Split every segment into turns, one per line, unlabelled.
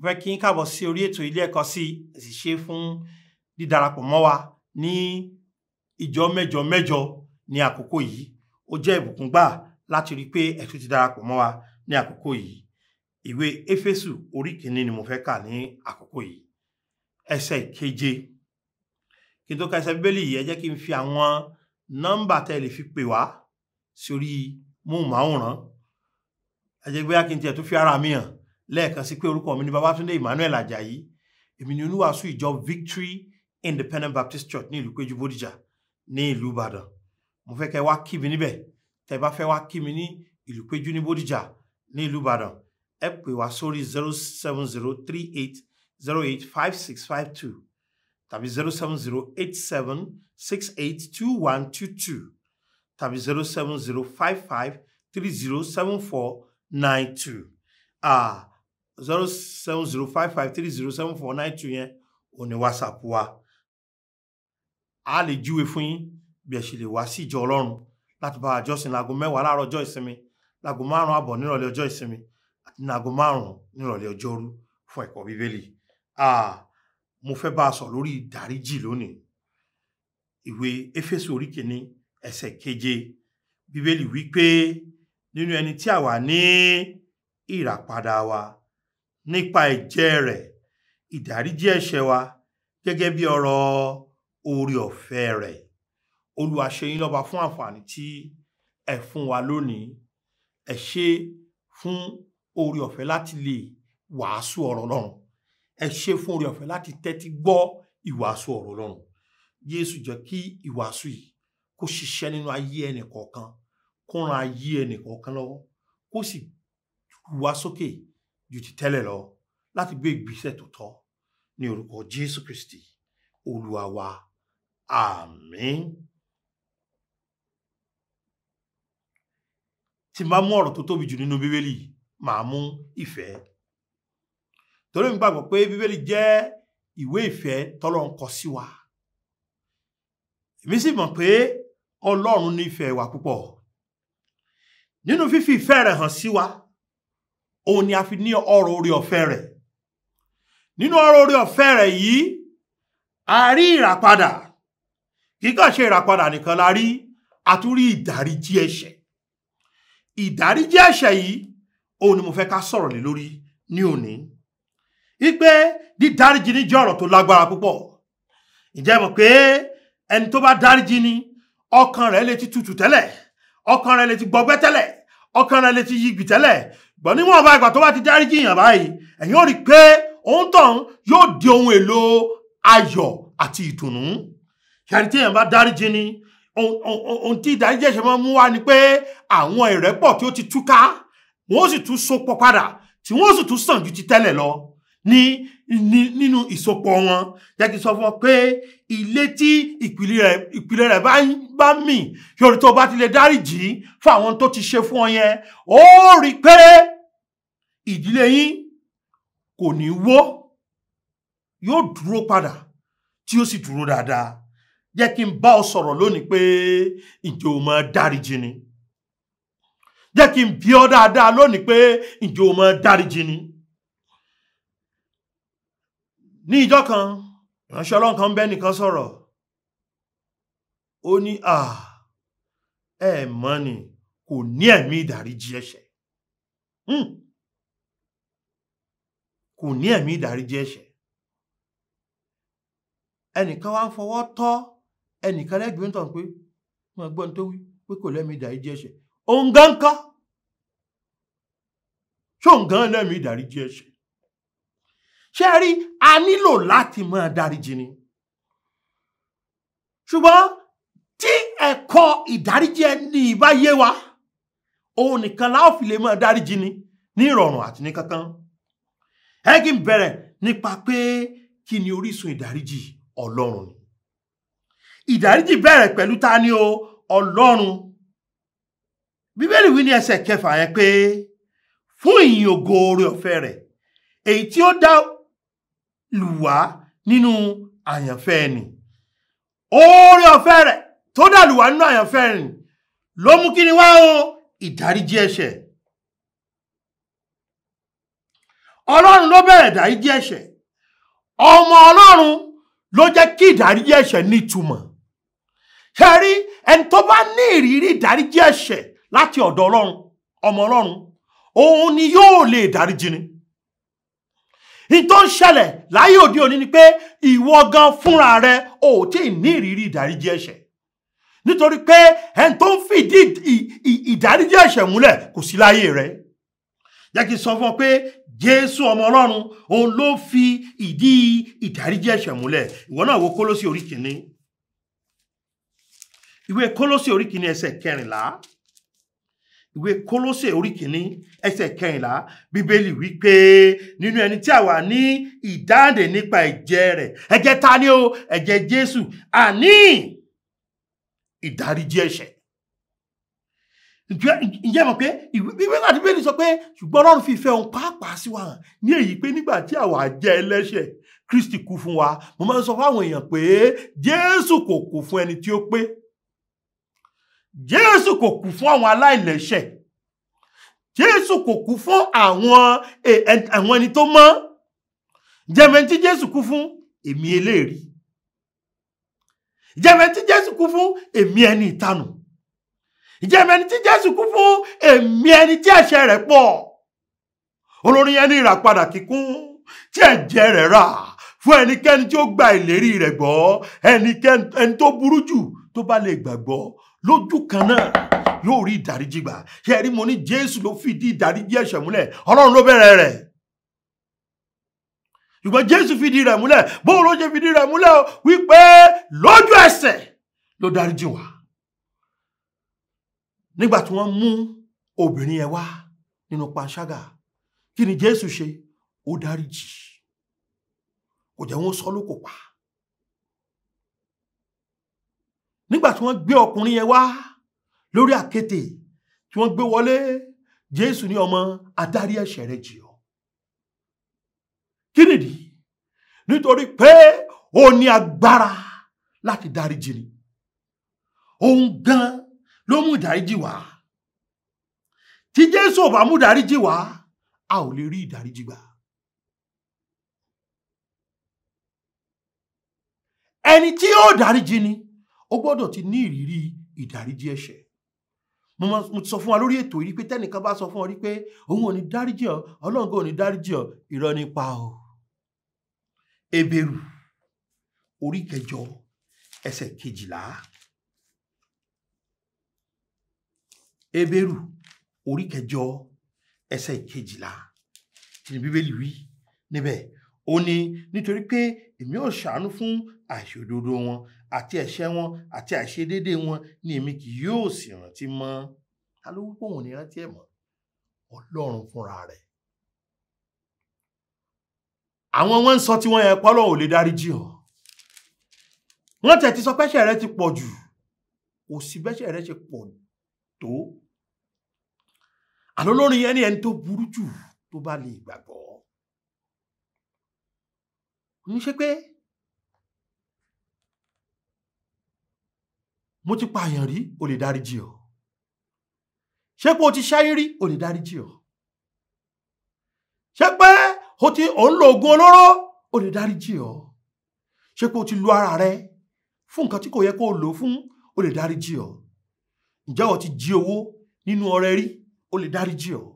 Mo fẹ́ kí n káàbọ̀ sí orí ètò ilé ẹ̀kọ́ sí ẹ sì ṣe fún dídarapọ̀ mọ́ wa ní ìjọ mẹ́jọ mẹ́jọ ní àkókò yìí. Ó jẹ́ ìbùkún gbà láti rí i pé ẹ tún ti darapọ̀ mọ́ wa ní àkókò yìí. Ìwé Éfésù orí kìíní ni mo fẹ́ kà ní àkókò yìí, ẹsẹ̀ ìkeje. Kí n tó ka ẹsẹ̀ Bíbélì yìí, ẹ jẹ́ kí n fi àwọn nọ́mbà tẹ́ ẹ lè fi pè wá sórí móhùnmáwòrán. Ẹ jẹ́ bóyá kí n tiẹ̀ tún fi ara mi hàn lẹ́ẹ̀kan sí pé orúkọ mi ni Babátúndé Emmanuel Ajayi. Èmi ni oníwàásù ìjọ Victory Independent Baptist Church ní ìlú Péjú Bódìjà ní ìlú Ìbàdàn. Mo fẹ́ kẹ́ wá kí mi níbẹ̀. Tẹ́ bá fẹ́ wá kí mi ní ìlú Péjú ní Bódìjà ní ìlú Ìbàdàn, ẹ pè wá sórí 07038085652 tàbí 07087682122 tàbí 07055307492. 07055307492 yẹn ò ní WhatsApp wa. A lè júwe fún yín bí ẹ ṣe lè wá sí ìjọ Ọlọ́run láti bá wa jọ́sìn láago 10 láàárọ̀ ọjọ́ ìsinmi, láago 5:30 nírọ̀lẹ́ ọjọ́ ìsinmi àti ní aago 5 nírọ̀lẹ́ ọjọ́rú fún ẹ̀kọ́ Bíbélì. Mo fẹ́ bá a sọ lórí ìdáríjì lónìí. Ìwé Éfésù orí kìíní ẹsẹ̀ keje. Bíbélì wí pé nínú ẹni tí àwa ní ìràpadà wa nípa ẹ̀jẹ̀ rẹ̀, ìdáríjì ẹ̀ṣẹ̀ wa gẹ́gẹ́ bí ọrọ̀ oore ọ̀fẹ́ rẹ̀. Olúwa ṣe yín lọ́ba fún àǹfààní tí ẹ fún wa lónìí. Ẹ ṣé fún oore ọ̀fẹ́ láti lè wàásù ọ̀rọ̀ Ọlọ́run. Ẹ ṣé fún oore ọ̀fẹ́ láti tẹ́tí gbọ́ ìwàásù ọ̀rọ̀ Ọlọ́run. Jésù jẹ́ kí ìwàásù yìí kó ṣiṣẹ́ nínú ayé ẹnì kọ̀ọ̀kan, kó ran ayé ẹnì kọ̀ọ̀kan lọ́wọ́, kó sì wá sókè ju ti tẹ́lẹ̀ lọ láti gbé ìgbésẹ̀ tó tọ́ ní orúkọ Jésù Kristi Olúwa wa. Àmín. Tí n bá mú ọ̀rọ̀ tó tóbi jù nínú Bíbélì, màá mú ìfẹ́. Torí mi gbàgbọ́ pé Bíbélì jẹ́ ìwé ìfẹ́ tọ́lọ́run kọ sí wa. Èmi sì mọ̀ pé Ọlọ́run nífẹ̀ẹ́ wa púpọ̀. Nínú fífi ìfẹ́ rẹ̀ hàn sí wa, òun ni a fi ní ọrọ̀ oore ọ̀fẹ́ rẹ̀. Nínú ọrọ̀ oore ọ̀fẹ́ rẹ̀ yìí, a rí ìràpadà. Kì í kàn ṣe ìràpadà nìkan la rí, a tún rí ìdáríjì ẹ̀ṣẹ̀. Ìdáríjì ẹ̀ṣẹ̀ yìí, òun ni mo fẹ́ ká sọ̀rọ̀ lé lórí ní òní. Wípé dídáríjì ní jẹ́ ọ̀rọ̀ tó lágbára púpọ̀. Ǹjẹ́ mọ̀ pé ẹni tó bá dáríjì ni, ọkàn rẹ̀ lè ti tutù tẹ́lẹ̀, ọkàn rẹ̀ lè ti gbọgbẹ́ tẹ́lẹ̀, ọkàn rẹ̀ lè ti yigbì tẹ́lẹ̀. Gbọ́n níwọ̀n bá ìgbà tó bá ti dáríjì yàn báyìí, ẹ̀yin ó rí i pé òun tàn yóò di ohun èlò ayọ̀ àti ìdùnnú. Ṣàrí tí èèyàn bá dáríjì ni, ohun tí ìdáríjì ẹ̀ṣẹ̀ máa ń mú wá ni pé àwọn ìrẹ́pọ̀ tí ó ti túká, wọ́n ó sì tún sopọ̀ padà, tí wọ́n ó sì tún sàn ju ti tẹ́lẹ̀ lọ ní nínú ìsopọ̀ wọn. Jẹ́ kí n sọ fún ọ pé ilé tí ìpìlẹ̀ rẹ̀ bá mì, yóò tó bá ti lè dáríjì fún àwọn tó ti ṣe fún ọ yẹn, ó rí i pé ìdílé yín kò ní wó, yóò dúró padà tí ó sì dúró dáadáa. Jẹ́ kí n bá ọ sọ̀rọ̀ lónìí pé ǹjẹ́ o máa dáríjì ni? Jẹ́ kí n bi ọ́ dáadáa lónìí pé ǹjẹ́ o máa dáríjì ni? Ní ìjọ kan, ìránṣẹ́ Ọlọ́run kan bẹ́ẹ̀ nìkan sọ̀rọ̀. Ó ní, ẹ mọ̀ ni, kò ní ẹ̀mí ìdáríjì ẹ̀ṣẹ̀. Kò ní ẹ̀mí ìdáríjì ẹ̀ṣẹ̀. Ẹnìkan wá ń fọwọ́ tọ́ ẹnìkan lẹ́gbẹ̀ẹ́ tán pé wọ́n gbọ́n tó wí pé kò lẹ́mí ìdáríjì ẹ̀ṣẹ̀. Òun gan kọ́. Ṣé òun gan lẹ́mí ìdáríjì ẹ̀ṣẹ̀? Ṣé rí, a nílò láti máa dáríjì ni. Ṣùgbọ́n tí ẹ̀kọ́ ìdáríjì ẹni bá yé wa, òun nìkan la ó fi lè máa dáríjì ni ní ìrọ̀rùn àti ní kánkán. Ẹ kí n bẹ̀rẹ̀ nípa pé kí ni orísun ìdáríjì? Ọlọ́run ni. Ìdáríjì bẹ̀rẹ̀ pẹ̀lú ta ni o? Ọlọ́run. Bíbélì wí ní ẹsẹ̀ kẹfà yẹn pé fún ìyìn ògo oore ọ̀fẹ́ rẹ̀, èyí tí ó dá lù wá nínú àyànfẹ́ ẹni. Oore ọ̀fẹ́ rẹ̀ tó dá lù wá nínú àyànfẹ́ ẹni ló mú kí ni wá o? Ìdáríjì ẹ̀ṣẹ̀. Ọlọ́run ló bẹ̀rẹ̀ ìdáríjì ẹ̀ṣẹ̀. Ọmọ Ọlọ́run ló jẹ́ kí ìdáríjì ẹ̀ṣẹ̀ nítumọ̀. Ṣé rí ẹni tó bá ní ìrírí ìdáríjì ẹ̀ṣẹ̀ láti ọ̀dọ̀ Ọlọ́run, ọmọ Ọlọ́run, òun ni yóò lè dáríjì ni. Ní tó ń ṣẹlẹ̀ láyé òde òní ni pé ìwọ gan fúnra rẹ ò tí ì ní ìrírí ìdáríjì ẹ̀ṣẹ̀. Nítorí pé ẹni tó ń fìdí ìdáríjì ẹ̀ṣẹ̀ múlẹ̀ kò sí láyé rẹ. Jẹ́ kí n sọ fún ọ pé Jésù ọmọ Ọlọ́run òun ló fi ìdí ìdáríjì ẹ̀ṣẹ̀ múlẹ̀. Ìwọ náà wo Kólósì orí kìíní. Ìwé Kólósì orí kìíní ẹsẹ̀ kẹrìnlá. Ìwé Kólósè orí kìíní ẹsẹ̀ kẹrìnlá. Bíbélì wí pé nínú ẹni tí a wà ní ìdáǹdè nípa ẹ̀jẹ̀ rẹ̀. Ẹ̀jẹ̀ ta ni o? Ẹ̀jẹ̀ Jésù. Àní ìdáríjì ẹ̀ṣẹ̀. Ǹjẹ́ mọ̀ pé ìwé àti Bíbélì sọ pé ṣùgbọ́n Ọlọ́run fi ìfẹ́ òun pàápàá sí wa hàn ní èyí pé nígbà tí àwa jẹ́ ẹlẹ́ṣẹ̀, Kristi kú fún wa. Mo máa ń sọ fáwọn èèyàn pé Jésù kò kú fún ẹni tí ó pé. Jésù kò kú fún àwọn aláìlẹ́ṣẹ̀. Jésù kò kú fún àwọn ẹni tó mọ́. Jẹ́mẹ̀ tí Jésù kú fún èmi eléèrí. Jẹ́mẹ̀ tí Jésù kú fún èmi ẹni ìtanù. Jẹ́mẹ̀ tí Jésù kú fún èmi ẹni tí ẹ̀ṣẹ̀ rẹ̀ pọ̀. Olórin ẹni ìràpadà kíkún tí ẹ̀jẹ̀ rẹ̀ rà fún ẹnikẹ́ni tí ó gba ìlérí rẹ̀ gbọ́, ẹnikẹ́ni tó burú jù tó bá lè gbàgbọ́ lójú kan náà yóò rí ìdáríjì gbà. Ṣé ẹ rí, mo ní Jésù ló fìdí ìdáríjì ẹ̀ṣẹ̀ múlẹ̀. Ọlọ́run ló bẹ̀rẹ̀ rẹ̀. Ṣùgbọ́n Jésù fìdí rẹ̀ múlẹ̀. Bóun ló ṣe fìdí rẹ̀ múlẹ̀ o? Wípé lójú ẹsẹ̀ ló dáríjì wá. Nígbà tí wọ́n mú obìnrin yẹn wá nínú panṣágà, kí ni Jésù ṣe? Ó dáríjì. Kò jẹ́ wọ́n sọ lókò pa. Nígbà tí wọ́n gbé ọkùnrin yẹn wá lórí àkéte tí wọ́n gbé wọlé, Jésù ní ọmọ adarí ẹ̀ṣẹ̀ rẹ̀ jì ọ́. Kí nìdí? Nítorí pé ó ní agbára láti dáríjì ni. Òun gan ló mú ìdáríjì wá. Tí Jésù ò bá mú ìdáríjì wá, a ò lè rí ìdáríjì gbà. Ẹni tí yóò dáríjì ni ó gbọ́dọ̀ ti ní ìrírí ìdáríjì ẹ̀ṣẹ̀. Mo ti sọ fún wa lórí ètò yìí pé tẹ́nìkan bá sọ fún ọ rí pé òun ò ní dáríjì ọ, Ọlọ́run kò ní dáríjì ọ, irọ́ nípa o. Hébérù orí kẹjọ ẹsẹ̀ kejìlá. Hébérù orí kẹjọ ẹsẹ̀ kejìlá. Kí ni Bíbélì wí níbẹ̀? Ó ní nítorí pé èmi ó ṣàánú fún àìṣòdodo wọn àti ẹ̀ṣẹ̀ wọn àti àìṣedéédé wọn ni èmi kì yóò sì rántí mọ́. Ta ló wí pé òun ò ní rántí ẹ̀ mọ́? Ọlọ́run fúnra rẹ̀. Àwọn wọn ń sọ tí wọ́n yẹn pé Ọlọ́run ò lè dáríjì ọ́. Wọ́n tẹ̀ ti sọ pẹ́ṣẹ̀ rẹ ti pọ̀ jù. Kò sí bẹ́ṣẹ̀ rẹ ṣe pọ̀ tó. Àlọ́ lórin yẹn ní ẹni tó burú jù tó bá lè gbàgbọ́. Ní ṣe pé mo ti pààyàn rí, o lè dáríjì ọ́. Ṣé pé o ti ṣáyé rí, o lè dáríjì ọ́. Ṣé pé o ti ò ń lo oògùn olóró, o lè dáríjì ọ́. Ṣé pé o ti lu ara rẹ fún nǹkan tí kò yẹ kó o lò fún, o lè dáríjì ọ́. Ǹjẹ́ o ti jí owó nínú ọrẹ rí, o lè dáríjì ọ́.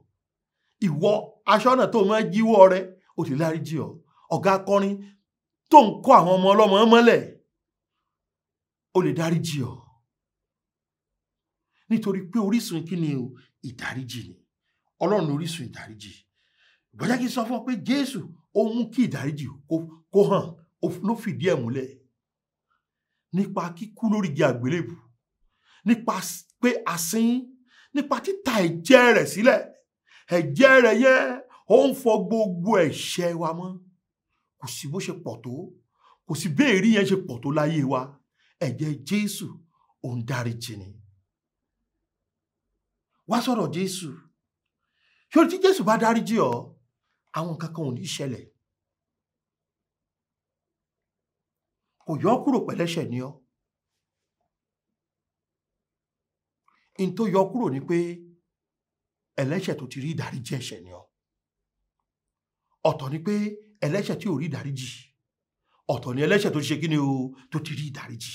Ìwọ aṣọ́nà tó máa jíwó ọrẹ, o lè dáríjì ọ́. Ọ̀gá akọrin tó ń kọ́ àwọn ọmọ ọlọ́mọ mọ́lẹ̀, o lè dáríjì ọ́. Nítorí pé orísun kí ni o? Ìdáríjì ni. Ọlọ́run orísun ìdáríjì. Bọ́já kí n sọ fún ọ pé Jésù ó mú kí ìdáríjì kó hàn, ló fìdí ẹ̀ múlẹ̀ nípa kíkú lórí igi àgbélébù, nípa pé a sin, nípa títa ẹ̀jẹ̀ rẹ̀ sílẹ̀. Ẹ̀jẹ̀ rẹ̀ yẹn ó ń fọ gbogbo ẹ̀ṣẹ̀ wa mọ́. Kò sí bó ṣe pọ̀ tó, kò sí bí èrí yẹn ṣe pọ̀ tó láyé wa. Ẹ̀jẹ̀ Jésù ó ń dáríjì ni. Wá sọ̀rọ̀ Jésù. Ṣé tí Jésù bá dáríjì ọ́, àwọn nǹkan kan ò ní ṣẹlẹ̀. Kò yọ kúrò pẹ̀lẹ́ṣẹ̀ ni ọ́. In tó yọ kúrò ni pé ẹlẹ́ṣẹ̀ tó ti rí ìdáríjì ẹ̀ṣẹ̀ ni ọ́. Ọ̀tọ̀ ni pé ẹlẹ́ṣẹ̀ tí ò rí ìdáríjì, ọ̀tọ̀ ni ẹlẹ́ṣẹ̀ tó ṣe kí ni o, tó ti rí ìdáríjì.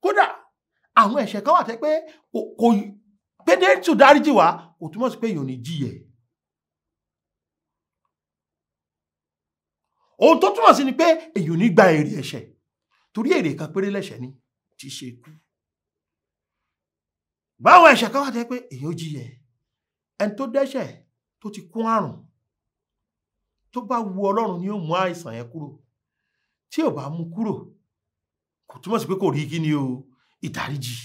Kódà àwọn ẹ̀ṣẹ̀ kan wà tẹ́ pé kò pé Jésù dáríjì wá kò túmọ̀ sí pé èèyàn ò ní jìyẹ. Ohun tó túmọ̀ sí ni pé èèyàn ò ní gba èrè ẹ̀ṣẹ̀, torí èrè kan péré lẹ̀ṣẹ̀ ni tí í ṣe ikú. Báwọn ẹ̀ṣẹ̀ kan wà tẹ́ pé èèyàn ò jìyẹ. Ẹni tó dẹ́ṣẹ̀ tó ti kún àrùn, tó bá wu Ọlọ́run ni ó mú àìsàn yẹn kúrò. Tí ò bá mú kúrò, kò túmọ̀ sí pé kò rí kí ni o, ìdáríjì.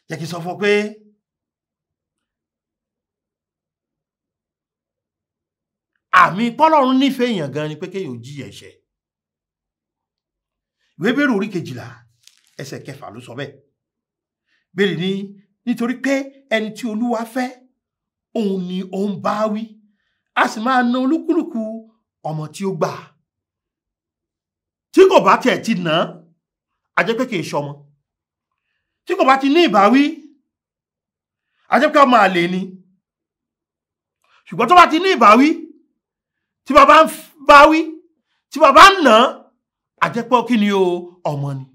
Jẹ́ kí n sọ fún ọ pé àmì pọ́lọ́run nífẹ̀ẹ́ èèyàn gan ni pé kéèyàn ò jìyà ẹ̀ṣẹ̀. Ìwé Hébérù orí 12 ẹsẹ̀ 6 ló sọ bẹ́ẹ̀. Bẹ́ẹ̀ ni, nítorí pé ẹni tí Olúwa fẹ́, òun ni ó ń bá wí, a sì máa na olúkúlùkù ọmọ tí ó gbà. Tí kò bá tiẹ̀ ti nà án, a jẹ́ pé kì í ṣọmọ. Tí kò bá ti ní ìbáwí, a jẹ́ pé ọmọ àlè ni. Ṣùgbọ́n tó bá ti ní ìbáwí, tí bàbá ń báwí, tí bàbá ń nà án, a jẹ́ pé kí ni o, ọmọ ni.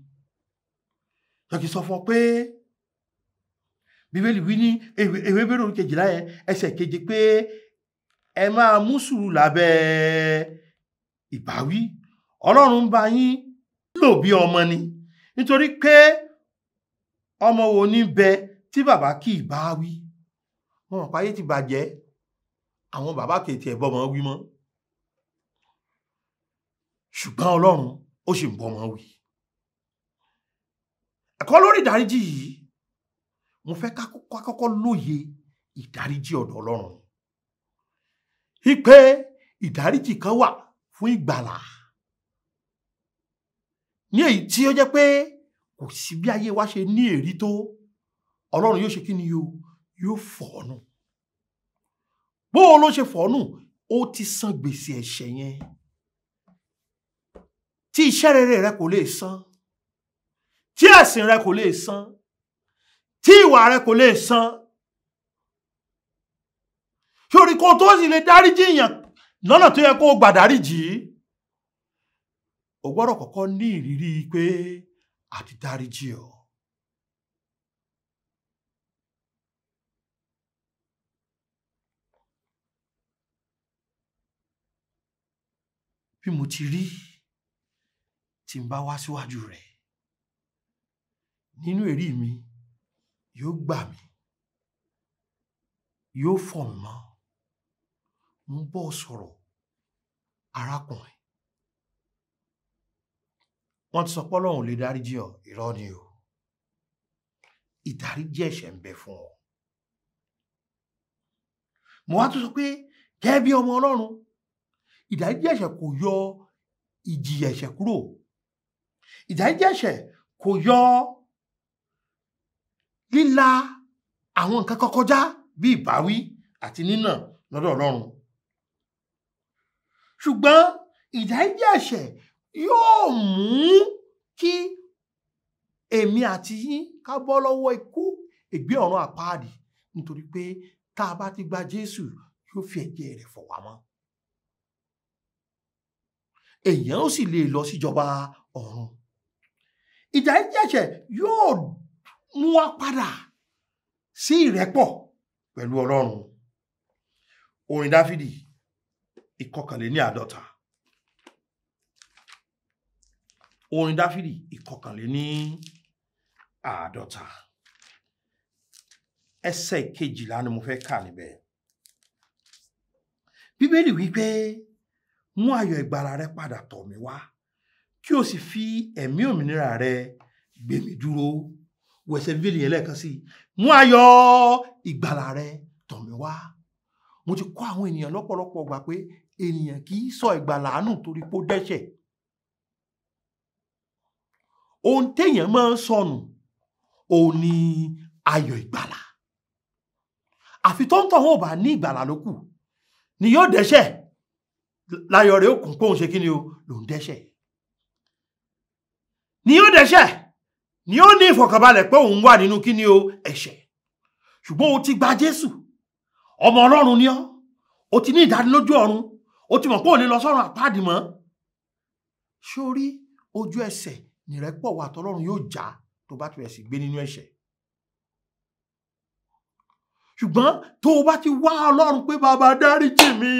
Jẹ́ kí n sọ fún ọ pé Bíbélì wí ní ìwé Hébérù orí 12 yẹn ẹsẹ̀ 7 pé ẹ máa mú sùúrù lábẹ́ ìbáwí. Ọlọ́run ń bá yín lò bí ọmọ ni, nítorí pé ọmọ wo ní bẹ tí bàbá kì í bá wí. Wọn mọ̀ páyé ti bàjẹ́, àwọn bàbá kì í tiẹ̀ bọ́mọ wí mọ́. Ṣùgbọ́n Ọlọ́run ó sì ń bọ́mọ wí. Ẹ̀kọ́ lórí ìdáríjì yìí, mo fẹ́ ká kọ́kọ́ lóye ìdáríjì ọ̀dọ̀ Ọlọ́run. Wípé ìdáríjì kan wà fún ìgbàlà. Ní èyí tí ó jẹ́ pé kò sí bí ayé wa ṣe ní èrí tó, Ọlọ́run yóò ṣe kí ni o, yóò fọ̀ ọ́ nù. Bó o ló ṣe fọ̀ ọ́ nù, ó ti san gbèsè ẹ̀ṣẹ̀ yẹn. Tí iṣẹ́ rere rẹ kò lè san, tí ẹ̀sìn rẹ kò lè san, tí ìwà rẹ kò lè san. Sórí kó tó sì lè dáríjì èèyàn lọ́nà tó yẹ kó gbà dáríjì, o gbọ́dọ̀ kọ́kọ́ ní ìrírí pé a ti dáríjì ọ́. Bí mo ti rí tí n bá wá síwájú rẹ̀, nínú èrí mi yóò gbà mí, yóò fọ̀ mí mọ́. Mo ń bọ́ sọ̀rọ̀ arákùnrin. Wọ́n ti sọ pé Ọlọ́run lè dáríjì ọ́, irọ́ ni o. Ìdáríjì ẹ̀ṣẹ̀ ń bẹ fún ọ. Mo wá tún sọ pé gẹ́gẹ́ bí ọmọ Ọlọ́run, ìdáríjì ẹ̀ṣẹ̀ kò yọ ìjìyà ẹ̀ṣẹ̀ kúrò. Ìdáríjì ẹ̀ṣẹ̀ kò yọ líla àwọn nǹkan kan kọjá bí ìbáwí àti nínà lọ́dọ̀ Ọlọ́run. Ṣùgbọ́n ìdáríjì ẹ̀ṣẹ̀ yóò mú kí èmi àti yín ká bọ́ lọ́wọ́ ikú ègbé ọ̀run àpáàdì, nítorí pé tá a bá ti gba Jésù yóò fi ẹ̀jẹ̀ rẹ̀ fọ̀ wá mọ́. Èèyàn ó sì lè lọ síjọba ọ̀run. Ìdáríjì ẹ̀ṣẹ̀ yóò mú wa padà sí ìrẹ́pọ̀ pẹ̀lú Ọlọ́run. Orin Dáfídì 51. Orin Dáfídì 51. Ẹsẹ̀ 12 ni mo fẹ́ kà níbẹ̀. Bíbélì wí pé mú ayọ̀ ìgbàlà rẹ padà tọ̀ mí wá, kí o sì fi ẹ̀mí òmìnira rẹ gbé mi dúró. Wo ẹsẹ̀ Bíbélì yẹn lẹ́ẹ̀kan sí i. Mú ayọ̀ ìgbàlà rẹ tọ̀ mí wá. Mo ti kọ́ àwọn ènìyàn lọ́pọ̀lọpọ̀ gbà pé ènìyàn kì í sọ ìgbàlà nù torí pé ó dẹ́ṣẹ̀. Ohun téèyàn máa ń sọnù òun ni ayọ̀ ìgbàlà. Àfi tó ń tọ̀ wọ́n ò bá ní ìgbàlà ló kù ni yóò dẹ́ṣẹ̀. Láyọ̀ rẹ̀ ó kún kóun ṣe kí ni o, lòún dẹ́ṣẹ̀. Ni yóò dẹ́ṣẹ̀, ni ó ní ìfọ̀kànbalẹ̀ pé òun wà nínú kí ni o, ẹ̀ṣẹ̀. Ṣùgbọ́n o ti gba Jésù, Ọmọ Ọlọ́run ni ọ́, o ti ní ìdánilójú ọ̀run, o ti mọ̀ pé ò lè lọ sọ́run àpáàdì mọ́. Sórí ojú ẹsẹ̀ nìrẹ́pọ̀ wà tọ́lọ́run yóò já tó bá ti bẹ̀rẹ̀ sí gbé nínú ẹ̀ṣẹ̀. Ṣùgbọ́n tó o bá ti wá Ọlọ́run pé bàbá dáríjì mi,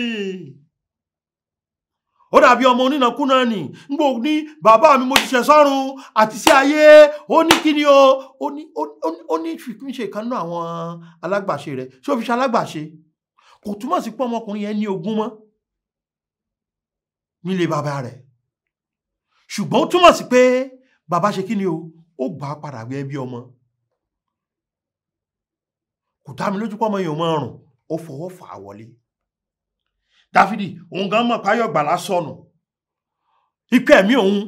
ó dàbí ọmọ onínàkúnà nì ngbò ní bàbá mi mo ti ṣẹ̀ sọ́run àti sí ayé. Ó ní kí ni o, ó ní fi ṣe ìkan nínú àwọn alágbàṣe rẹ̀. Ṣé ó fi ṣe alágbàṣe? Kò túmọ̀ sí pé ọmọkùnrin yẹn ní ogún mọ́ nílé bàbá rẹ̀, ṣùgbọ́n ó túmọ̀ sí pé bàbá ṣe kí ni o, ó gbà á padà gẹ́gẹ́ bí ọmọ. Kò dá mi lójú pé ọmọ yẹn ò máa rùn, ó fọwọ́ fà á wọlé. Dáfídì òun gan mọ̀ páyọ̀ gbàlà sọnù, ikú ẹ̀mí òun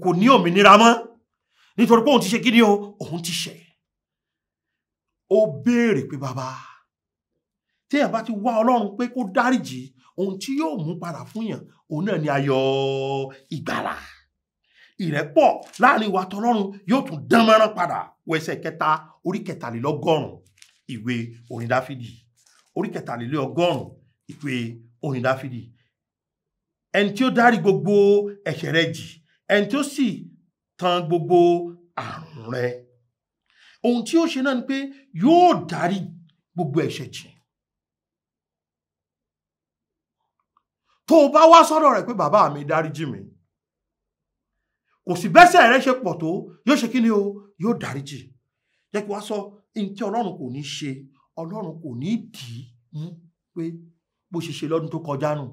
kò ní òmìnira mọ́, nítorí pé òun ti ṣe kí ni o, òun ti ṣẹ̀. Ó béèrè pé bàbá, téèyàn bá ti wá Ọlọ́run pé kó dáríjì, ohun tí yóò mú padà fún yàn òun náà ni ayọ̀ ìgbàlà. Ìrẹ́pọ̀ láàrin wa tọlọ́run yóò tún dán mọ́rán padà. Wo ẹsẹ̀ kẹta orí 83 ìwé orin Dáfídì, orí 83 ìwé orin Dáfídì. Ẹni tí ó dárí gbogbo ẹ̀ṣẹ̀ rẹ jì, ẹni tí ó sì tán gbogbo àrùn rẹ. Ohun tí ó ṣe náà ni pé yóò dárí gbogbo ẹ̀ṣẹ̀ jì. Tó o bá wá sọ́dọ̀ rẹ̀ pé bàbá mi dáríjì mi, kò sí bẹ́sẹ̀ rẹ ṣe pọ̀ tó, yóò ṣe kí ni o, yóò dáríjì. Jẹ́ kí wá sọ ohun tí Ọlọ́run kò ní ṣe. Ọlọ́run kò ní dì í mú pé bó ṣe ṣe lọ́dún tó kọjá nù,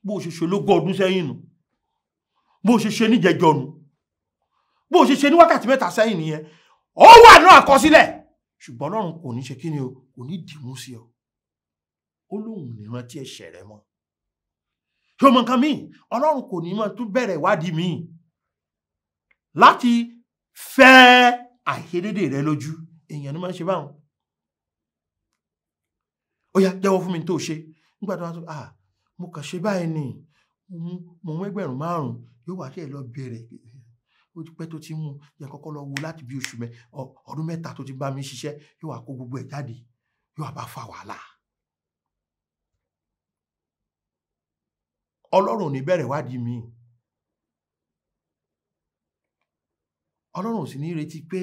bó ṣe ṣe lógún ọdún sẹ́yìn nù, bó ṣe ṣe níjẹjọ nù, bó ṣe ṣe ní wákàtí mẹ́ta sẹ́yìn nìyẹn, ó wà ní àkọsílẹ̀. Ṣùgbọ́n Ọlọ́run kò ní ṣe kí ni o, kò ní dì í mú sí ọ. Ó lóun ní rántí ẹ̀ṣẹ̀ rẹ mọ́. Ṣé o mọ nǹkan míì? Ọlọ́run kò ní máa tún bẹ̀rẹ̀ ìwádìí míì láti fẹ́ àìṣedédé rẹ lójú. Èèyàn ni máa ń ṣe báwọn. Ó yá, jẹ́wọ́ fún mi tó ṣe. Nígbà tó wá sọ, ah, mo kàn ṣe báyìí ni, mo mú 5,000, yóò wá ṣe lọ bẹ̀rẹ̀. Ó ti pẹ́ tó ti mú, yẹ kọ́kọ́ lọ wo láti bí oṣù ọdún mẹ́ta tó ti bá mi ṣiṣẹ́, yóò wá kó gbogbo ẹ̀ jáde, yóò wá bá fa wàhálà. Ọlọ́run ò ní bẹ̀rẹ̀ ìwádìí mi. Ọlọ́run ò sì ní retí pé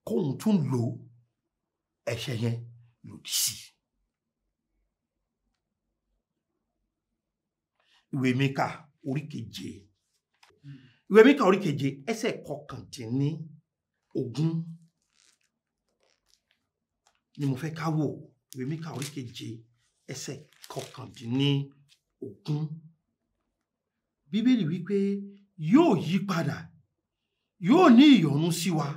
kóun tún lo ẹ̀ṣẹ̀ yẹn lòdì sí. Ìwé Míkà orí keje. Ìwé Míkà orí keje ẹsẹ̀ 19 ni mo fẹ́ ká wò. Ìwé Míkà orí keje ẹsẹ̀ 19. Bíbélì wípé yóò yí padà, yóò ní ìyọ́nú sí wa,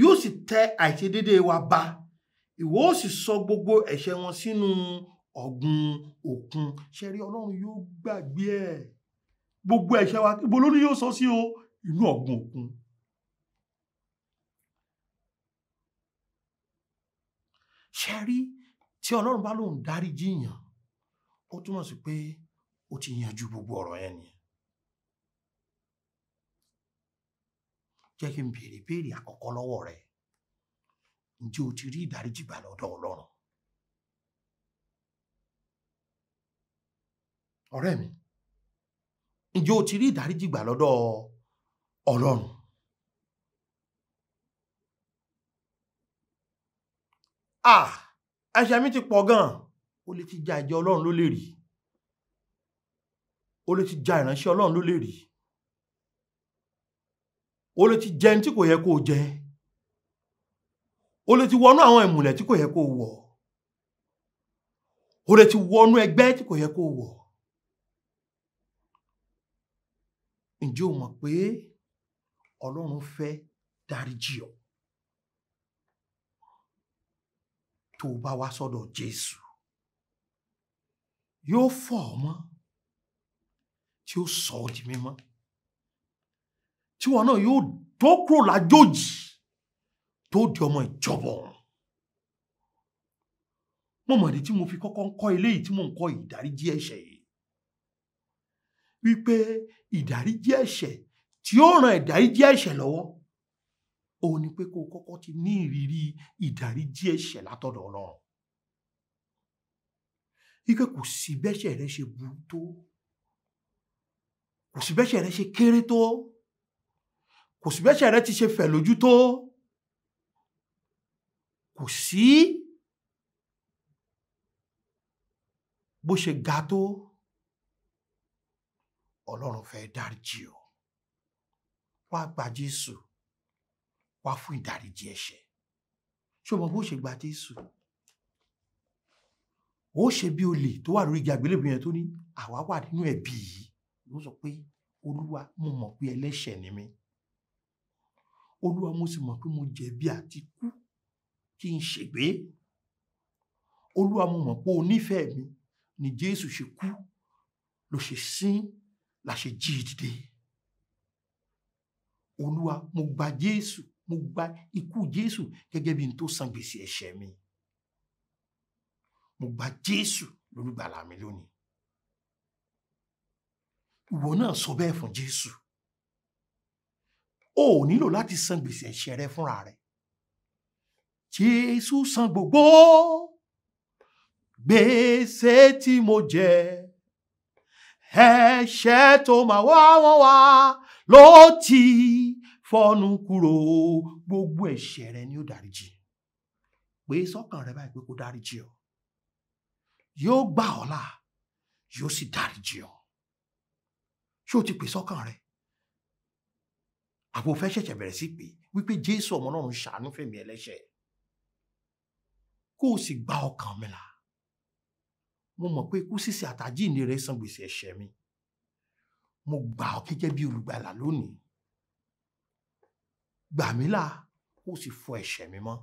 yóò sì tẹ àìṣedédé wa ba, ìwọ ó sì sọ gbogbo ẹ̀ṣẹ̀ wọn sínú ọ̀gbun òkun. Ṣé rí, Ọlọ́run yóò gbàgbé ẹ̀. Gbogbo ẹ̀ṣẹ̀ wa ibo ló ní yóò sọ sí o? Inú ọ̀gbun òkun. Ṣé rí, tí Ọlọ́run bá lóun dáríjì yàn, ó túmọ̀ sí pé ó ti yanjú gbogbo ọ̀rọ̀ yẹn nìyẹn. Jẹ́ kí n béèrè béèrè àkọ́kọ́ lọ́wọ́ rẹ. Ǹjẹ́ o ti rí ìdáríjì gbà lọ́dọ̀ Ọlọ́run? Ọ̀rẹ́ mi, ǹjẹ́ o ti rí ìdáríjì gbà lọ́dọ̀ Ọlọ́run? Ah, ẹ̀ṣẹ̀ mi ti pọ̀ gan. Ó lè ti ja ìjọ Ọlọ́run ló lè rí. Ó lè ti ja ìránṣẹ́ Ọlọ́run ló lè rí. Ó lè ti jẹ ẹni tí kò yẹ kó jẹ. Ó lè ti wọnú àwọn ìmùlẹ̀ tí kò yẹ kó wọ̀. Ó lè ti wọnú ẹgbẹ́ tí kò yẹ kó wọ̀. Ǹjẹ́ o mọ̀ pé Ọlọ́run fẹ́ dáríjì ọ́? Tó o bá wá sọ́dọ̀ Jésù, yóò fọ̀ ọ́ mọ́, tí ó sọ ọ́ di mímọ́, tí wọn náà yóò tó kúrò lájòjì tó di ọmọ ìjọba ọ̀run. Mo mọ̀ ní tí mo fi kọ́kọ́ ń kọ́ eléyìí tí mò ń kọ́ ìdáríjì ẹ̀ṣẹ̀ yìí, wípé ìdáríjì ẹ̀ṣẹ̀ tí ó ràn ìdáríjì ẹ̀ṣẹ̀ lọ́wọ́, òun ni pé kó o kọ́kọ́ ti ní ìrírí ìdáríjì ẹ̀ṣẹ̀ látọ̀dọ̀ Ọlọ́run. Ike kò sí bẹ́ṣẹ̀ rẹ ṣe burú tó, kò sí bẹ́ṣẹ̀ rẹ ṣe kéré tó, kò sí bẹ́ṣẹ̀ rẹ ti ṣe fẹ̀ lójú tó, kò sí bó ṣe ga tó, Ọlọ́run fẹ́ dáríjì ọ́. Wá gba Jésù, wá fún ìdáríjì ẹ̀ṣẹ̀. Ṣé o mọ bó ṣe gba Jésù? Ó ṣe bí olè tó wà lórí igi àgbélébùú yẹn tó ní àwa wà nínú ẹ̀bi yìí. Ló sọ pé Olúwa, mo mọ̀ pé ẹlẹ́ṣẹ̀ ni mí. Olúwa, mo sì mọ̀ pé mo jẹ̀bi àti kú kí n ṣègbé. Olúwa, mo mọ̀ pé o nífẹ̀ẹ́ mi ni Jésù ṣe kú, ló ṣe sín, la ṣe jí dìde. Olúwa, mo gba Jésù, mo gba ikú Jésù gẹ́gẹ́ bí n tó san gbèsè ẹ̀ṣẹ̀ mi. Mo gba Jésù lólùgbàlà mi lónìí. Ìwọ náà sọ bẹ́ẹ̀ fún Jésù. O ò nílò láti san gbèsè ẹ̀ṣẹ̀ rẹ fúnra rẹ. Jésù san gbogbo gbèsè tí mo jẹ. Ẹ̀ṣẹ̀ tó máa wá wọ́n wá ló ti fọ́nú kúrò. Gbogbo ẹ̀ṣẹ̀ rẹ ni ó dáríjì. Pé sọ́kàn rẹ báyìí pé kó dáríjì ọ́. Yóò gbà ọ́ là, yóò sì dáríjì ọ́. Ṣé o ti pè sọ́kàn rẹ? Àbò fẹ́ ṣẹ̀ṣẹ̀ bẹ̀rẹ̀ sí pé wípé Jésù ọmọ Ọlọ́run ṣàánú fèmí ẹlẹ́ṣẹ̀, kó o sì gba ọkàn mi là. Mo mọ̀ pé ikú sísè àtàjíǹde rẹ san gbèsè ẹ̀ṣẹ̀ mi. Mo gbà ọ́ gẹ́gẹ́ bí olùgbàlà lónìí. Gbà mí là, kó o sì fọ ẹ̀ṣẹ̀ mi mọ́.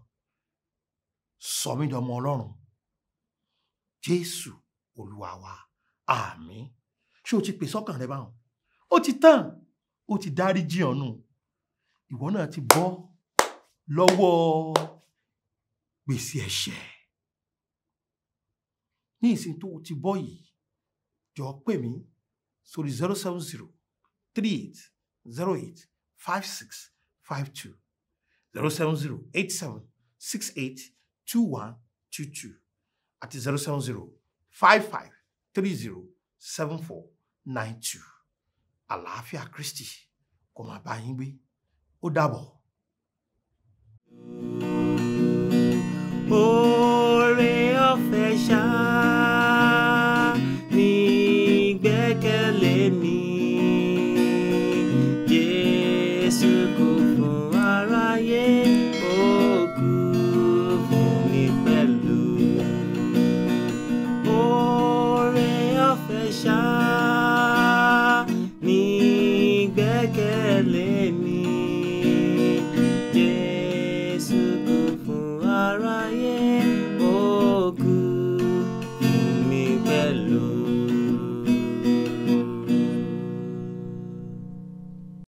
Sọ mí dọmọ Ọlọ́run. Jésù Olúwa wa. Àmín. Ṣé o ti pè sọ́kàn rẹ báwọn? Ó ti tán, ó ti dáríjì ọ́ nù. Ìwọ náà ti bọ́ lọ́wọ́ gbèsè ẹ̀ṣẹ̀. Ní ìsìn tó o ti bọ́ yìí, jọ̀ọ́ pè mí sórí 070 38 08 56 52, 070 87 68 21 22 àti 070 55 30 74 92. Àlàáfíà Kristi kó máa bá yín gbé. Ó dàbọ̀.
Oore ọ̀fẹ́ ṣá ní gbẹ́kẹ̀lé mi. Jésù kú fún aráyé, ó kú fún mi pẹ̀lú. Oore ọ̀fẹ́ ṣá.